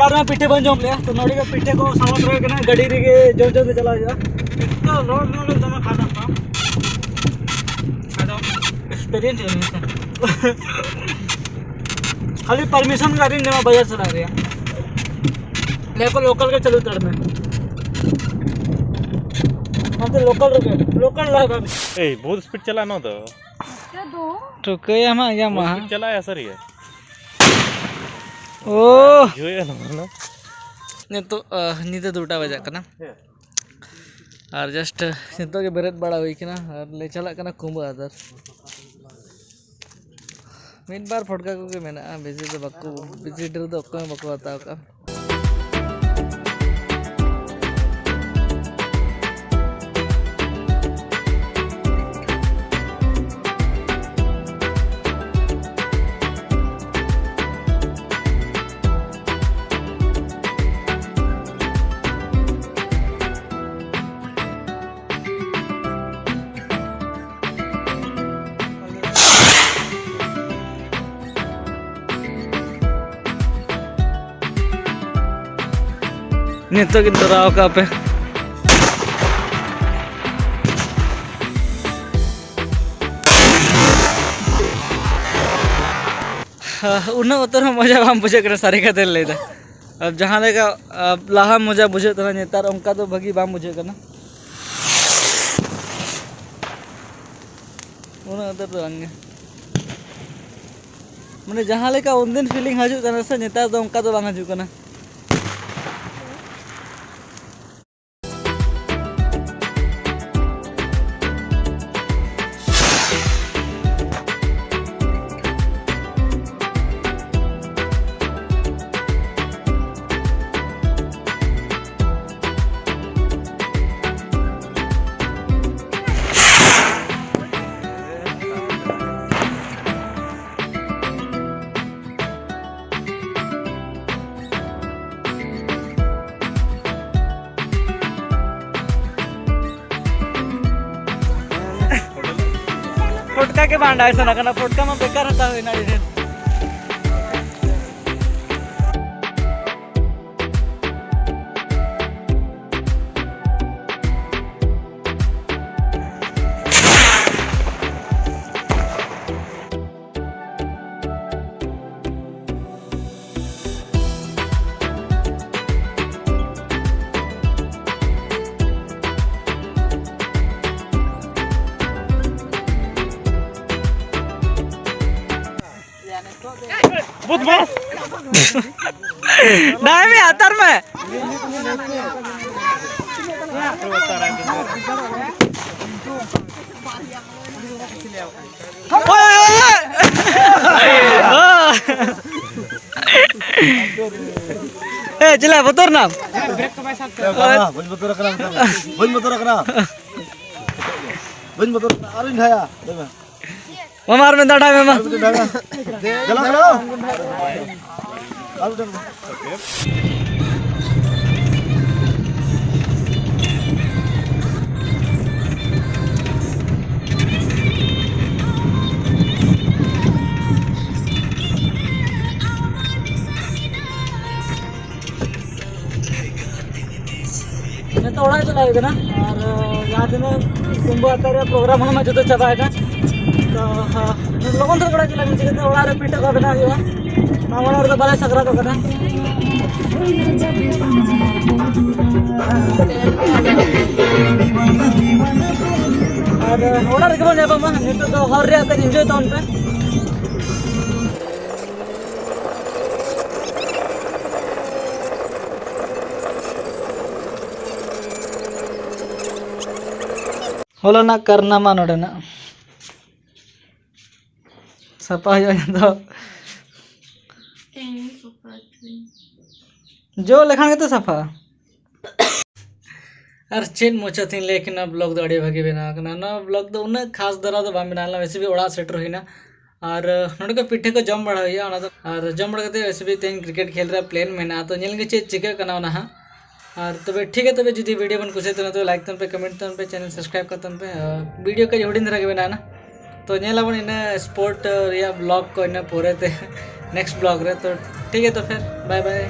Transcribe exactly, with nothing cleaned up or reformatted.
ᱟᱨ ᱯᱤᱴᱷᱟᱹ ᱵᱚᱱ ᱡᱚᱢ ᱞᱮᱜᱼᱟ, ᱛᱚ ᱱᱚᱰᱮ ᱜᱮ ᱯᱤᱴᱷᱟᱹ ᱠᱚ ᱥᱟᱢᱟᱱ ᱨᱚᱦᱚᱭ ᱠᱟᱱᱟ, ᱜᱟᱹᱰᱤ ᱨᱮᱜᱮ ᱡᱚᱢ ᱡᱚᱢ ᱛᱮ ᱪᱟᱞᱟᱜ ᱦᱩᱭᱩᱜᱼᱟ᱾ ᱛᱚ ᱨᱚᱲ ᱨᱚᱲ ᱫᱚᱢᱮ ᱠᱷᱟᱴᱟᱜ ᱠᱟᱱᱟ᱾ ᱟᱫᱚ ᱮᱠᱥᱯᱮᱨᱤᱭᱮᱱᱥ ᱦᱩᱭᱩᱜᱼᱟ᱾ ᱠᱷᱟᱹᱞᱤ ᱯᱟᱨᱢᱤᱥᱚᱱ ᱜᱮ ᱟᱹᱣᱨᱤᱧ ᱧᱟᱢᱟ ᱵᱟᱡᱟᱨ ᱪᱟᱞᱟᱜ ᱨᱮᱭᱟᱜ᱾ ᱞᱟᱹᱭ ᱠᱚ ᱞᱳᱠᱟᱞ ᱜᱮ ᱪᱟᱹᱞᱩ ᱦᱟᱛᱟᱲ ᱢᱮ᱾ ᱦᱟᱱᱛᱮ ᱞᱳᱠᱟᱞ ᱨᱮᱜᱮ, ᱞᱳᱠᱟᱞ ᱞᱟᱦᱟ ᱵᱷᱟᱜᱮ᱾ ᱮᱭ, ᱵᱚᱦᱩᱛ ᱥᱯᱤᱰ ᱪᱟᱞᱟᱜᱼᱟ ᱱᱚᱣᱟ ᱫᱚ᱾ ᱴᱷᱩᱠᱟᱹᱭᱟ ᱟᱢᱟᱜ ᱜᱮ ᱵᱚᱦᱩᱛ ᱢᱟ᱾ ᱥᱯᱤᱰ ᱪᱟᱞᱟᱜᱼᱟ ᱥᱟᱹᱨᱤ ᱜᱮ᱾ ᱳ᱾ ᱡᱩᱭᱟ ᱱᱚᱣᱟ ᱫᱚ᱾ ᱱᱤᱛᱚᱜ, ᱟᱦ, ᱧᱤᱫᱟᱹ ᱫᱩᱴᱟ ᱵᱟᱡᱟᱜ ᱠᱟᱱᱟ᱾ ᱟᱨ just, ᱟᱦ, ᱱᱤᱛᱚᱜ ᱜᱮ ᱵᱮᱨᱮᱫ ᱵᱟᱲᱟ ᱦᱩᱭ ᱠᱟᱱᱟ ᱟᱨ ᱞᱮ ᱪᱟᱞᱟᱜ ᱠᱟᱱᱟ ᱠᱩᱢᱵᱟᱹ ᱟᱫᱟᱨ᱾ ᱢᱤᱫ ᱵᱟᱨ ᱯᱷᱚᱴᱠᱟ ᱠᱚᱜᱮ ᱢᱮᱱᱟᱜᱼᱟ, ᱵᱮᱥᱤ ᱫᱚ ᱵᱟᱠᱚ, ᱵᱮᱥᱤ ᱰᱷᱮᱨ ᱫᱚ ᱚᱠᱚᱭ ᱦᱚᱸ ᱵᱟᱠᱚ ᱦᱟᱛᱟᱣ ᱠᱟᱜᱼᱟ᱾ ᱱᱤᱛᱚᱜ ᱜᱮ ᱫᱷᱚᱨᱟᱣ ᱠᱟᱜ ᱯᱮ᱾ ᱩᱱᱟᱹᱜ ᱩᱛᱟᱹᱨ ᱦᱚᱸ ᱢᱚᱡᱟ ᱵᱟᱝ ᱵᱩᱡᱷᱟᱹᱜ ᱠᱟᱱᱟ, ᱥᱟᱹᱨᱤ ᱠᱟᱛᱷᱟᱧ ᱞᱟᱹᱭᱫᱟ᱾ ᱟᱨ ᱡᱟᱦᱟᱸ ᱞᱮᱠᱟ, ᱟ, ᱞᱟᱦᱟ ᱢᱚᱡᱟ ᱵᱩᱡᱷᱟᱹᱜ ᱛᱟᱦᱮᱱᱟ, ᱱᱮᱛᱟᱨ ᱚᱱᱠᱟ ᱫᱚ ᱵᱷᱟᱹᱜᱤ ᱵᱟᱝ ᱵᱩᱡᱷᱟᱹᱜ ᱠᱟᱱᱟ᱾ ᱩᱱᱟᱹᱜ ᱩᱛᱟᱹᱨ ᱫᱚ ᱵᱟᱝᱜᱮ᱾ ᱢᱟᱱᱮ ᱡᱟᱦᱟᱸ ᱞᱮᱠᱟ ᱩᱱᱫᱤᱱ ᱯᱷᱤᱞᱤᱝ ᱦᱤᱡᱩᱜ ᱠᱟᱱᱟ ᱥᱮ, ᱱᱮᱛᱟᱨ ᱫᱚ ᱚᱱᱠᱟ ᱫᱚ ᱵᱟᱝ ᱦᱤᱡᱩᱜ ᱠᱟᱱᱟ᱾ ᱯᱷᱚᱴᱠᱟ ᱜᱮ ᱵᱟᱝ ᱰᱟᱭ ᱥᱟᱱᱟ ᱠᱟᱱᱟ, ᱯᱷᱚᱴᱠᱟ ᱢᱟ ᱵᱮᱠᱟᱨ ᱦᱟᱛᱟᱣ ᱦᱩᱭᱱᱟ ᱟᱹᱰᱤ ᱰᱷᱮᱨ᱾ ᱰᱟᱭ ᱢᱮ, ᱟᱛᱟᱨ ᱢᱮ᱾ ᱳᱭ, ᱳᱭ, ᱳᱭ, ᱳᱭ᱾ ᱮ, ᱪᱮᱞᱟ ᱵᱚᱛᱚᱨ ᱱᱟᱢ? ᱵᱟᱹᱧ ᱵᱚᱛᱚᱨ ᱠᱟᱱᱟ, ᱵᱟᱹᱧ ᱵᱚᱛᱚᱨ ᱠᱟᱱᱟ, ᱵᱟᱹᱧ ᱵᱚᱛᱚᱨ ᱠᱟᱱᱟ, ᱟᱨᱤᱧ ᱰᱷᱟᱭᱟ᱾ ᱢᱟᱢᱟ, ᱟᱨ ᱢᱤᱫ ᱫᱷᱟᱣ ᱰᱷᱟᱭ ᱢᱮ, ᱢᱟ᱾ ᱟᱨ ᱢᱤᱫ ᱫᱷᱟᱣ ᱰᱷᱟᱭᱟ᱾ ᱪᱟᱞᱟᱜ ᱠᱟᱱᱟ᱾ ᱟᱨ ᱢᱤᱫᱴᱮᱱ᱾ ᱱᱤᱛᱚᱜ ᱚᱲᱟᱜ ᱪᱟᱞᱟᱜ ᱦᱩᱭᱩᱜ ᱠᱟᱱᱟ᱾ ᱟᱨ ᱡᱟᱦᱟᱸ ᱛᱤᱱᱟᱹᱜ ᱠᱩᱢᱵᱟᱹ ᱟᱛᱟᱨ ᱨᱮᱭᱟᱜ ᱯᱨᱳᱜᱨᱟᱢ, ᱚᱱᱟ ᱢᱟ ᱡᱚᱛᱚ ᱪᱟᱵᱟᱭᱮᱱᱟ᱾ ᱛᱚ, ᱞᱚᱜᱚᱱ ᱫᱷᱟᱨᱟ ᱚᱲᱟᱜ ᱪᱟᱞᱟᱜ ᱦᱩᱭᱩᱜᱼᱟ, ᱪᱤᱠᱟᱹᱛᱮ ᱚᱲᱟᱜ ᱨᱮ ᱯᱤᱴᱷᱟᱹ ᱠᱚ ᱵᱮᱱᱟᱣ ᱦᱩᱭᱩᱜᱼᱟ᱾ ᱢᱟᱢᱟ ᱚᱲᱟᱜ ᱨᱮᱫᱚ ᱵᱟᱞᱮ ᱥᱟᱠᱨᱟᱛᱚᱜ ᱠᱟᱱᱟ᱾ ᱟᱨ ᱚᱲᱟᱜ ᱨᱮᱜᱮ ᱵᱚᱱ ᱧᱟᱯᱟᱢᱟ᱾ ᱱᱤᱛᱚᱜ ᱫᱚ ᱦᱚᱨ ᱨᱮᱭᱟᱜ ᱠᱟᱹᱡ ᱤᱱᱡᱚᱭ ᱛᱟᱵᱚᱱ ᱯᱮ᱾ ᱦᱚᱞᱟᱱᱟᱜ ᱠᱟᱨᱱᱟᱢᱟ ᱱᱚᱰᱮᱱᱟᱜ᱾ ᱥᱟᱯᱷᱟ ᱦᱩᱭᱩᱜᱼᱟ ᱡᱚᱛᱚ᱾ ᱛᱮᱦᱮᱧ ᱥᱟᱯᱷᱟ ᱠᱟᱹᱫᱟᱹᱧ᱾ ᱡᱚ ᱞᱮᱠᱷᱟᱱ ᱜᱮᱛᱚ ᱥᱟᱯᱷᱟᱜᱼᱟ᱾ ᱟᱨ ᱪᱮᱫ ᱢᱚᱪᱟᱛᱤᱧ ᱞᱟᱹᱭ ᱠᱮᱫᱟ, ᱵᱞᱚᱜ ᱫᱚ ᱟᱹᱰᱤ ᱵᱷᱟᱹᱜᱤ ᱵᱮᱱᱟᱣ ᱠᱟᱱᱟ᱾ ᱱᱚᱣᱟ ᱵᱞᱚᱜ ᱫᱚ ᱩᱱᱟᱹᱜ ᱠᱷᱟᱥ ᱫᱷᱟᱨᱟ ᱫᱚ ᱵᱟᱝ ᱵᱮᱱᱟᱣ ᱞᱮᱱᱟ, ᱵᱮᱥᱤ ᱜᱮ ᱚᱲᱟᱜ ᱥᱮᱴᱮᱨ ᱦᱩᱭᱱᱟ᱾ ᱟᱨ ᱱᱚᱰᱮ ᱠᱚ ᱯᱤᱴᱷᱟᱹ ᱠᱚ ᱡᱚᱢ ᱵᱟᱲᱟ ᱦᱩᱭᱩᱜᱼᱟ, ᱚᱱᱟ ᱫᱚ, ᱟᱨ ᱡᱚᱢ ᱵᱟᱲᱟ ᱠᱟᱛᱮ ᱵᱮᱥᱤ ᱛᱮᱦᱮᱧ ᱠᱨᱤᱠᱮᱴ ᱠᱷᱮᱞ ᱨᱮᱭᱟᱜ ᱯᱞᱮᱱ ᱢᱮᱱᱟᱜᱼᱟ᱾ ᱛᱚ ᱧᱮᱞ ᱜᱮ ᱪᱮᱫ ᱪᱤᱠᱟᱹᱜ ᱠᱟᱱᱟ ᱚᱱᱟ ᱦᱟᱸᱜ᱾ ᱟᱨ ᱛᱚᱵᱮ ᱴᱷᱤᱠ ᱜᱮᱭᱟ, ᱛᱚᱵᱮ ᱡᱩᱫᱤ ᱵᱷᱤᱰᱤᱭᱳ ᱵᱮᱱ ᱠᱩᱥᱤᱭᱟᱜ ᱛᱟᱦᱮᱱᱟ, ᱛᱚᱵᱮ ᱞᱟᱭᱤᱠ ᱛᱟᱵᱚᱱ ᱯᱮ, ᱠᱚᱢᱮᱱᱴ ᱛᱟᱵᱚᱱ ᱯᱮ, ᱪᱮᱱᱮᱞ ᱥᱟᱵᱥᱠᱨᱟᱭᱤᱵ ᱠᱟᱜ ᱛᱟᱵᱚᱱ ᱯᱮ᱾ ᱟᱨ ᱵᱷᱤᱰᱤᱭᱳ ᱠᱟᱹᱡ ᱦᱩᱰᱤᱧ ᱫᱷᱟᱨᱟ ᱜᱮ ᱵᱮᱱᱟᱣ ᱮᱱᱟ, ᱛᱚ ᱧᱮᱞ ᱟᱵᱚᱱ ᱤᱱᱟᱹ ᱥᱯᱳᱨᱴ ᱨᱮᱭᱟᱜ ᱵᱞᱚᱜ ᱠᱚ ᱤᱱᱟᱹ ᱯᱚᱨᱮ ᱛᱮ, ᱱᱮᱠᱥᱴ ᱵᱞᱚᱜ ᱨᱮ᱾ ᱛᱚ ᱴᱷᱤᱠ ᱜᱮᱭᱟ, ᱛᱚ ᱯᱷᱤᱨ ᱵᱟᱭ ᱵᱟᱭ᱾